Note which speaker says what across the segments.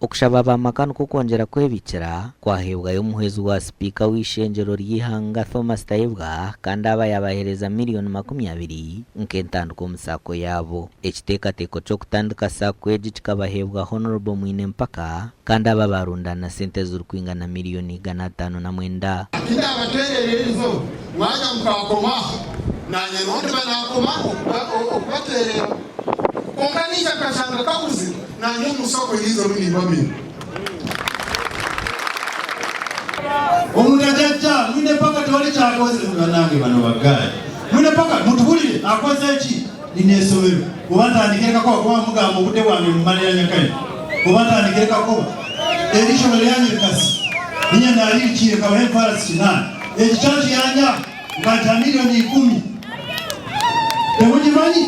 Speaker 1: Okushaba ba makanika okwongyera kwebikira kwaheebwayo omuhwezi wa sipiika w'eishengyero ry'eihanga Thomas Tayebwa kandi aba yaabaheereza miriyoni 20 nk'entandikwa omu saako yaabo. Ekiteekateeko ky'okutandika saako egi kikabaheebwa Honourable Mwine Mpaka kandi aba baarundaana sente ezirikwingana miriyoni 509.
Speaker 2: Tindabatwerera erizooba, mwanya mukakoma aho, naanye niho ndiba naakoma okubatwerera. Kwonka naija nkashanga kabuzire, naanye omu soko eriizo oru nimba mine.
Speaker 3: Omuntu agyajja mwine paka tewali kyakoze banange bano ba guy mwine paka mutubulire akoze ki nina esomero oba ntandikire kakoba kuba mugamba obudde bwange mbumalira nyakayo oba ntandikire kakoba eri ishomero ryanyu rikasi ninye nalirikiire nkabaha emitwaro kinaana egi church yanyu aha nkagiha million ikumi temugimanyi?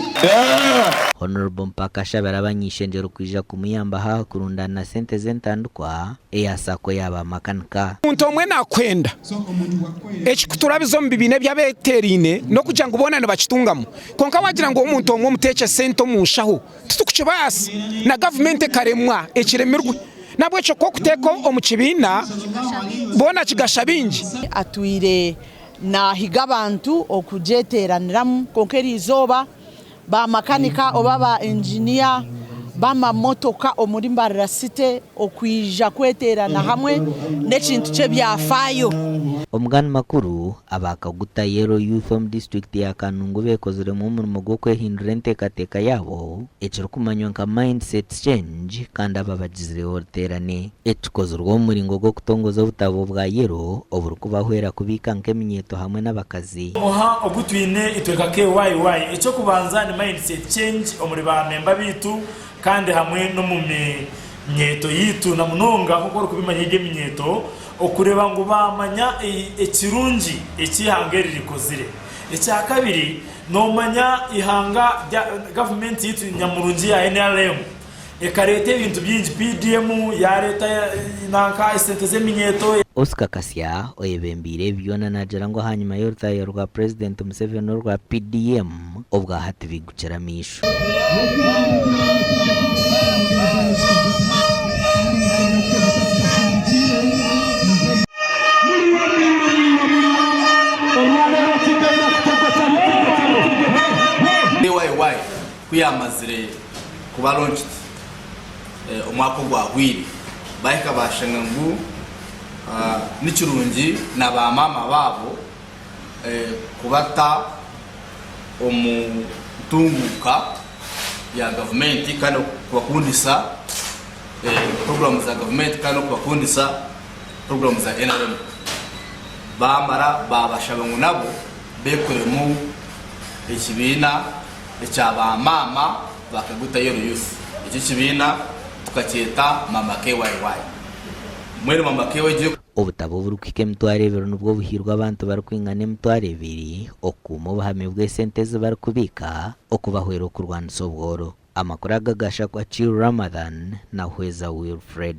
Speaker 1: Honourable Mpaka ashabire abany'ishengyero kwija kumuyambaho aha kurundaana sente z'entandikwa eya Sacco ya ba makanika.
Speaker 4: Omuntu omwe nakwenda ekikuturabiza omu bibiina eby'abeteeraine n'okugira ngu boona nibakitungamu. Kwonka waagira ngu omuntu omwe omuteekye sente omu nshaho, titukukibaasa. Na gavumenti ekaremwa ekiremirwe. N'ahabw'ekyo ku okuteeka omu kibiina boona kigasha baingi.
Speaker 5: Atwire naahiga abantu okugyeteeraniramu kwonka eriizooba ba makanika oba ba inginiya b'amamotoka omuri Mbarara City okwija kweteerana hamwe n'ekintu ky'ebyafaayo.
Speaker 1: Omugani makuru, aba Kaguta Yellow Youth omu disiturikiti ya Kanungu beekoziremu omurimo gw'okwehindura enteekateeka yaabo ekirikumanywa nka Mindset Change kandi aba bagizireho oruteerane. Eki kikozirwe omu muringo gw'okutongoza obutabo bwa Yellow oburikubahwera kubiika nk'eminyeeto hamwe n'abakazi.
Speaker 6: Omuha ogu twine itwe nka KYY, eky'okubanza ni mindset change omuri ba memba baitu kandi hamwe n'omu minyeeto yaitu na munonga nk'oku orikubimanya egi eminyeeto okureeba ngu baamanya ekirungi eki eihanga eri rikozire. Ekyakabiri noomanya eihanga rya gavumenti yaitu nyamurungi ya nrm Ekareeta ebintu bingi, PDM yareeta nanka esente z'eminyeeto.
Speaker 1: Oscar Kasya oyebembeire ebi byona naagira ngu ahanyima y'orutayo rwa Purezidenti Museveni orwa PDM obwahati bigukire amaisho.
Speaker 7: KYY ku yaamazire kuba launched omwaka ogwahweire, baahika baashanga ngu ni kirungi na baamaama baabo kubata omu ntunguuka ya gavumenti kandi kubakundisa puroguraamu za gavumenti kandi n'okubakundisa puroguraamu za NRM. Baamara baabashaba ngu nabo beekoremu ekibiina ekya ba maama ba Kaguta Yellow Youth. Eki ekibiina tukakyeta Mama KYY. Mbwenu Mama KYY.
Speaker 1: Obutabo oburikuhika 20,000 nibwo buhairwe abantu barikwingana 20,000 okukuuma obuhame bw'esente ezi barikubiika okubahwera okurwanisa obworo. Amakuru aga gashakwa Chill Ramadhan na Hweza Wilfred.